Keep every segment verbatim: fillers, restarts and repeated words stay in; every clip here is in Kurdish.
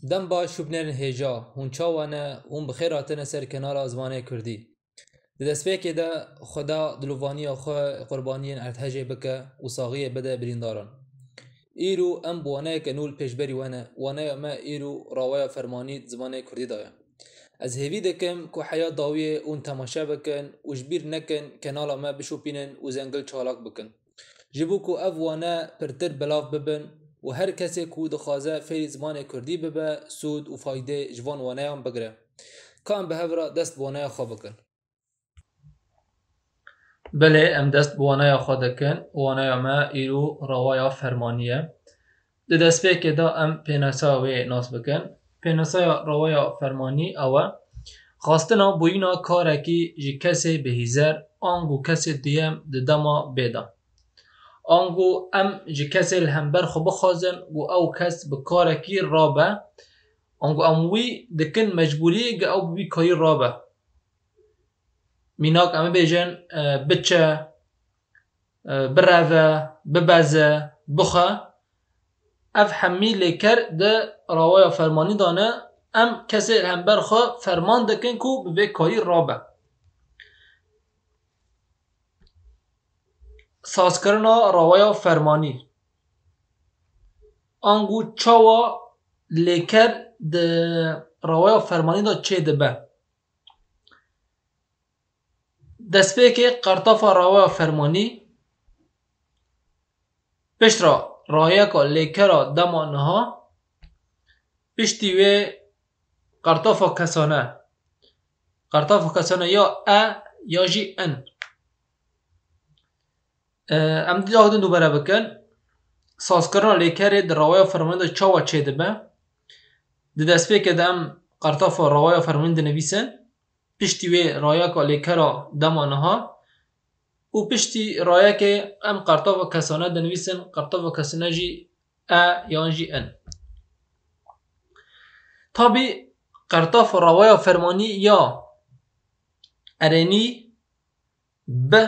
Dem baş û binêrin hêja, hûn çawa ne? Hûn bi xêr hatine ser kanala Zimanê Kurdî. Di destpêkê de Xweda dilovaniya xwe qurbaniyên erdhejê bike û saxiyê bide birîndaran. Îro em bi waneyeke nû li pêşberî we ne. Waneya me îro raweya fermanî di zimanê Kurdî de ye. Ez hêvî dikim ku heya dawiyê hûn temaşe bikin û ji bîr nekin kanala me bişopînin û zengil çalak bikin. Ji bo ku ev wane pirtir belav bibin û her kesê ku dixwaze fêrî zimanê Kurdî bibe, sûd û faydê ji van waneyan bigire. Ka em bi hev re dest bi waneya xwe bikin. Belê, em dest bi waneya xwe dikin. Waneya me îro rawaya fermanî ye. Di destpêkê de em pênasaya wê nas bikin. Pênasaya rawaya fermanî ew e. Xwestina bûyîna karekî ji kesê bihîzer ango kesê duyem di dema bê de. Ango em ji kesê li hember xwe bixwazin ku ew kes bi karekî rabe, ango em wî dikin mecbûrî ku ew bi wî kayî rabe. Mînak em bibêjin, e, biçe, e, bireve, bibeze, bixwe. Ev hemî lêker di rawaya fermanî de ne. Em kesê li hember xwe ferman dikin ku bi vê kayî rabe. Sazkirina rawaya fermanî. Ango çawa lêker di rawaya fermanî de çêdibe? Destpêkê qertafa rawaya fermanî, piştre rayeka lêkera dema niha, piştî wê qertafa kesane. Qertafa kesane ya e ya jî in. E, em dî dawidin dubere bikin. Sazkirina lêkerê di rawaya fermanî de çawa çêdibe? Di destpêkê de em qertafa rawaya fermanî dinivîsin. Piştî wê rayeka lêkera dema niha û piştî rayekê em qertafa kesane dinivîsin, qertafa kesane jî e yan jî in. Tabî qertafa rawaya fermanî ya erênî bi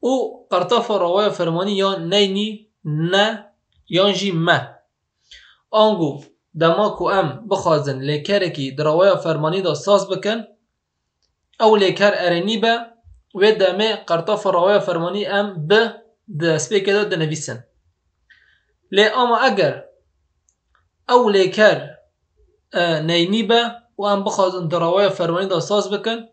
û qertafa rawaya fermanî ya neynî ne yan jî me. Ango dema ku em bixwazin lêkerekî di rawaya fermanî de saz bikin, ew lêker erênî be, wê demê qertafa rawaya fermanî em bi di destpêkê de dinivîsin. Lê ama eger ew lêker, e, neynî be û em bixwazin di rawaya fermanî de saz bikin,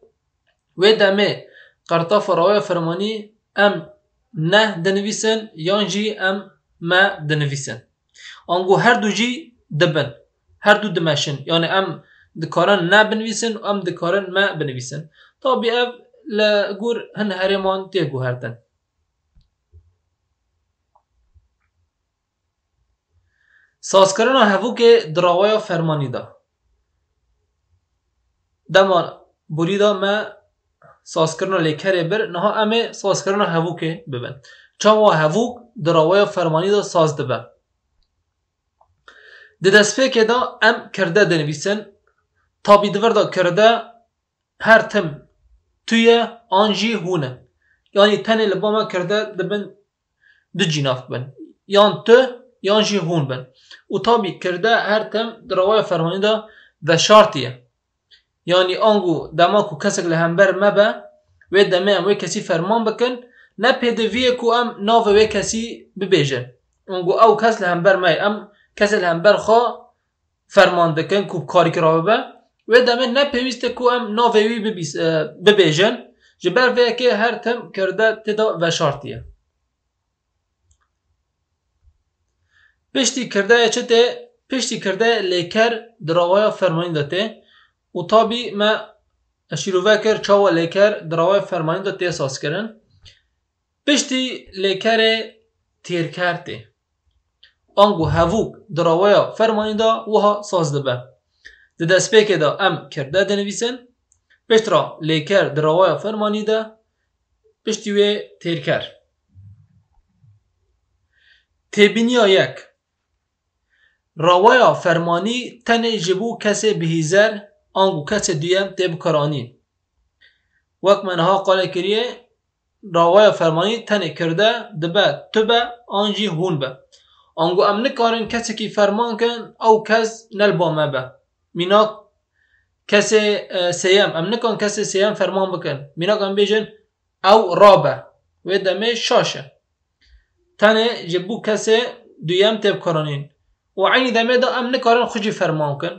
wê demê qertafa rawaya fermanî em ne dinivîsin yan jî em me dinivîsin. Ango her du jî dibin. Her du dimeşin. Yani em dikarin ne binivîsin û em dikarin me binivîsin. Tabî ev li gor hin herêman tê guhertin. Sazkirina hevûkê di rawaya fermanî de. Dema borî de me sazkirina lêkerê bir, niha em ê sazkirina hevûkê bibin. Çawa hevûk di rawaya fermanî de saz dibe? Di destpêkê de em kirde dinivîsin. Tabî di vir de kirde her tim tu ye an jî hûn e. Yanî tenê li ba me kirde dibin du cînav bin. Yan tu yan jî hûn bin. Û tabî kirde her tim di rawaya fermanî de veşartî ye. Yanî ango dema ku kesek li hember me be, wê demê em wê kesî ferman bikin, ne pêdivî ye ku em navê wê kesî bibêjin. Ango ew kes li hember me ye, em kesê li hember xwe ferman dikin ku bi karî kira bibe. Wê demê ne pêwîst e ku em navê wî bibîs-, e, bibêjin. Ji ber vê yekê her tim kirde tê de veşartî ye. Piştî kirdeyê çi tê? Piştî kirdeyê lêker di rawaya fermanî de tê. Û tabî me şîrove kir çawa lêker di rawaya fermanî de tê sazkirin. Piştî lêkerê têrker tê. Ango hevûk di rawaya fermanî de wiha saz dibe. Di destpêkê de em kirde dinivîsin. Piştre lêker di rawaya fermanî de, piştî wê têrker. Têbîniya yek. Rawaya fermanî tenê ji bo kesê bihîzer ango kesê duyem tê bikaranîn. Wek me niha qale kiriye, rawaya fermanî tenê kirde dibe tu be an jî hûn be. Ango em nikarin kesekî ferman kin, ew kes ne li ba me be. Mînak kesê, e, sêyem. Em nikan kesê sêyem ferman bikin. Mînak em bêjin, ew rabe. Wê demê şaş e. Tenê ji bo kesê duyem tê bikaranîn. Û eynî demê de em nikarin xwe jî ferman kin.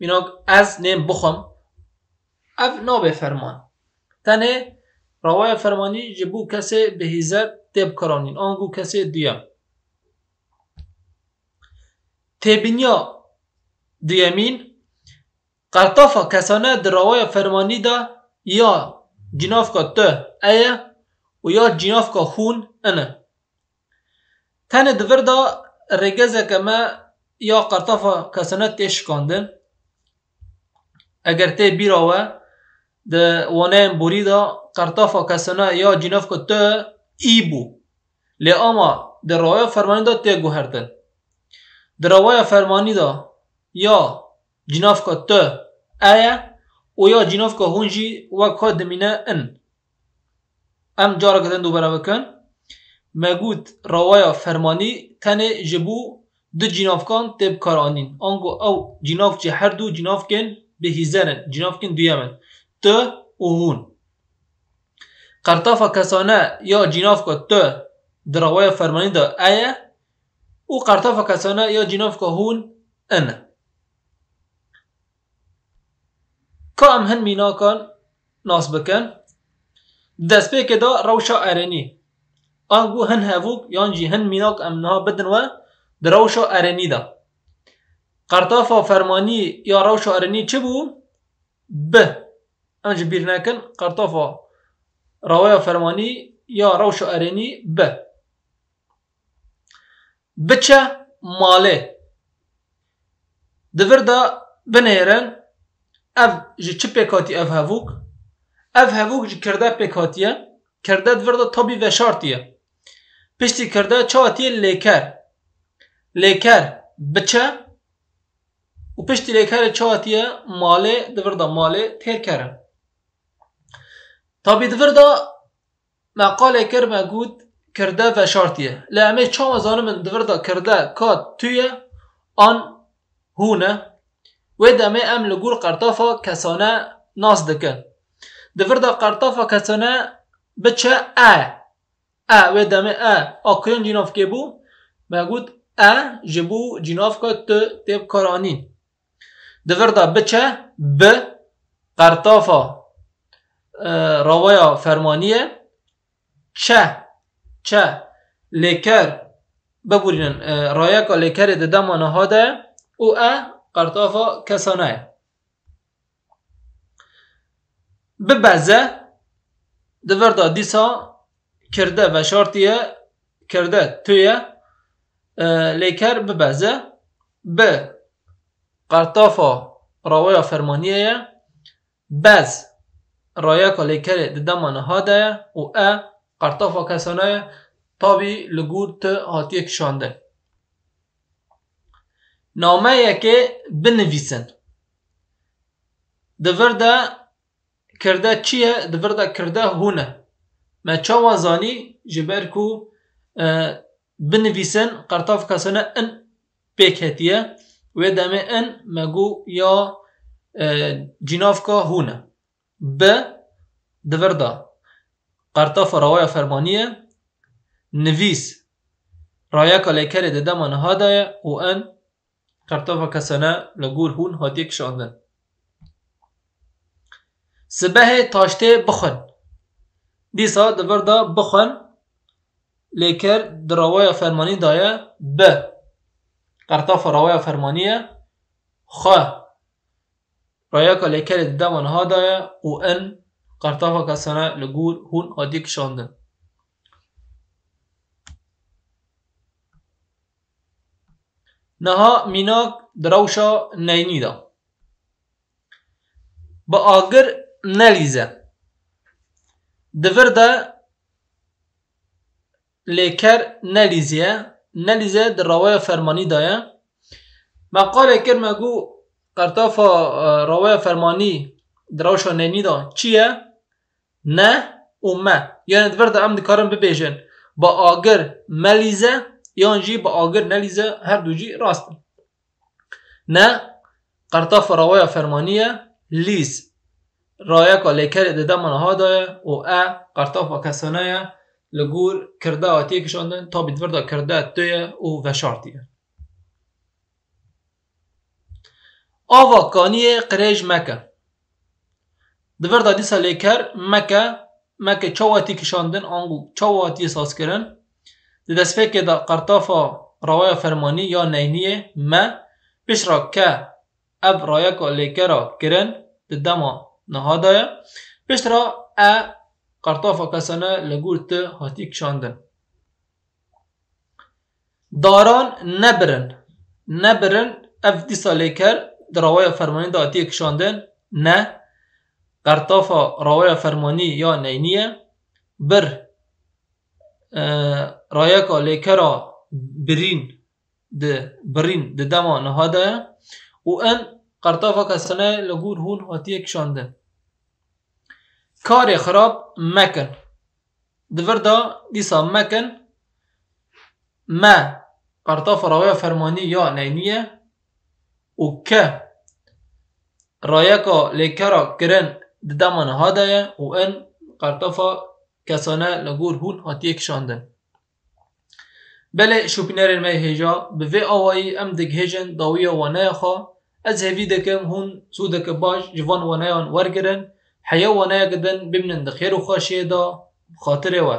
Mînak ez nên bixwim. Ev nabe ferman. Tenê rawaya fermanî ji bo kesê bihîzer tê bikaranîn. Ango kesê duyem. Têbîniya duyemîn, qertafa kesane di rawaya fermanî de ya cînavka tu e ye û ya cînavka hûn in e. Tenê di vir de rêgezeke me ya qertafa kesane tê şikandin. Eger tê bîra we, di waneyên borî de qertafa kesane ya cînavka tu î bû. Lê ama di rawaya fermanî de tê guhertin. Di rawaya fermanî de ya cînavka tu e ye û ya cînavka hûn jî wek xwe dimîne in. Em careke din dubare bikin. Me got rawaya fermanî tenê ji bo du cînavkan tê bikaranîn. Ango ew cînav jî her du cînavkên bihîzer in, cînavkên duyem in. Tu û hûn. Qertafa kesane ya cînavka tu di rawaya fermanî de e ye û qertafa kesane ya cînavka hûn in e. Ka em hin mînakan nas bikin. Di destpêkê de rewşa erênî. Ango hin hevok yan jî hin mînak em niha bidin we di rewşa erênî de. Qertafa fermanî ya rewşa erênî çi bû? Bi. Em ji bîr nekin, qertafa rawaya fermanî ya rewşa erênî bi. Biçe malê. Di vir de binêrin, ev ji çi pêk hatiye ev hevok? Ev hevok ji kirde pêk hatiye. Kirde di vir de tabî veşartiye. Piştî kirde çi hatiye? Lêker. Lêker biçe û piştî lêkerê çi hatiye? Malê, di vir de malê têr kerin. Tabî di vir de me qalê kir, me got kirde veşartiye. Lê em ê çawa zanimin di vir de kirde ka tu ye an hûn e? Wê demê em li gor qertafa kesane nas dikin. Di vir de qertafa kesane biçe e. E, wê demê e, a kuyên cînavkê bû? Me got e ji bo cînavka tu tê bikaranîn. Di vir de biçe, bi, qertafa, e, rawaya fermanî ye. Çe, çe, lêker, biborînin, e, rayeka lêkerê di dema niha de ye û e, qertafa kesane ye. Bibeze, di vir de dîsa kirde veşartiye, kirde tu ye, e, lêker bibeze, bi, qertafa rawaya fermaniyê ye, bez, rayeka lêkerê di dema niha de ye û e, qertafa kesane ye, tabî li gor tu hatiye kişandin. Nameyekê binivîsin. Di vir de kirde çi ye? Di vir de kirde hûn e. Me çawa zanî? Ji ber ku, e, binivîsin, qertafa kesane in pêk hetiye. Wê demê in me got ya, e, cînavka hûn e. Bi, di vir de qertafa rawaya fermanî ye. Nivîs, rayeka lêkerê di dema niha de ye û in qertafa kesane li gor hûn hatiye kişandin. Sibehê taştê bixwin. Dîsa di vir de bixwin, lêker di rawaya fermanî de ye, bi, qertafa rawaya fermanî ye, xwe, rayeka lêkerê di dema niha de ye û in qertafa kesane li gor hûn hatiye kişandin. Niha mînak di rewşa neynî de. Bi agir nelîze. Di vir de lêker nelîziye. Nelîze di rawaya fermanî de ye. Me qalê kir, me got qertafa, e, rawaya fermanî di rewşa neynî de çi ye? Ne û me. Yanî di vir de em dikarin bibêjin, bi agir melîze, yan jî bi agir nelîze, her du jî rast in. Ne, qertafa rawaya fermanî ye, lîz rayeka lêkerê di dema niha de ye û e qertafa kesane ye, li gor kirde hatiye kişandin, tabî di vir de kirde tu ye û veşartî ye. Ava kaniyê qirêj meke. Di vir de dîsa lêker meke, meke çawa tî kişandin, ango çawa tî sazkirin. Di destpêkê de qertafa rawaya fermanî ya neyniyê me, piştre ke ev rayeka lêkera kirin di dema niha de ye. Piştre e qertafa kesane li gor tu hatî kişandin. Daran nebirin. Nebirin, ev dîsa lêker di rawaya fermanî de hatiye kişandin. Ne, qertafa rawaya fermanî ya neynî ye. Bir, e, rayeka lêkera birîn di, birîn di dema niha de ye û in qertafa kesane li gor hûn hatiye kişandin. Karê xirab mekin. Di vir de dîsa mekin, me qertafa rawaya fermanî ya neynî ye û ke rayeka lêkera kirin di dema niha de ye û in qertafa kesane li gor hûn hatiye kişandin. Belê şopînerên me hêja, bi vê awayî em digihêjin dawiya waneya xwe. Ez hêvî dikim hûn sûdeke baş ji van waneyan wergirin. Heya waneyeke din bimînin di xêr û xweşiyê de, bi xatirê we.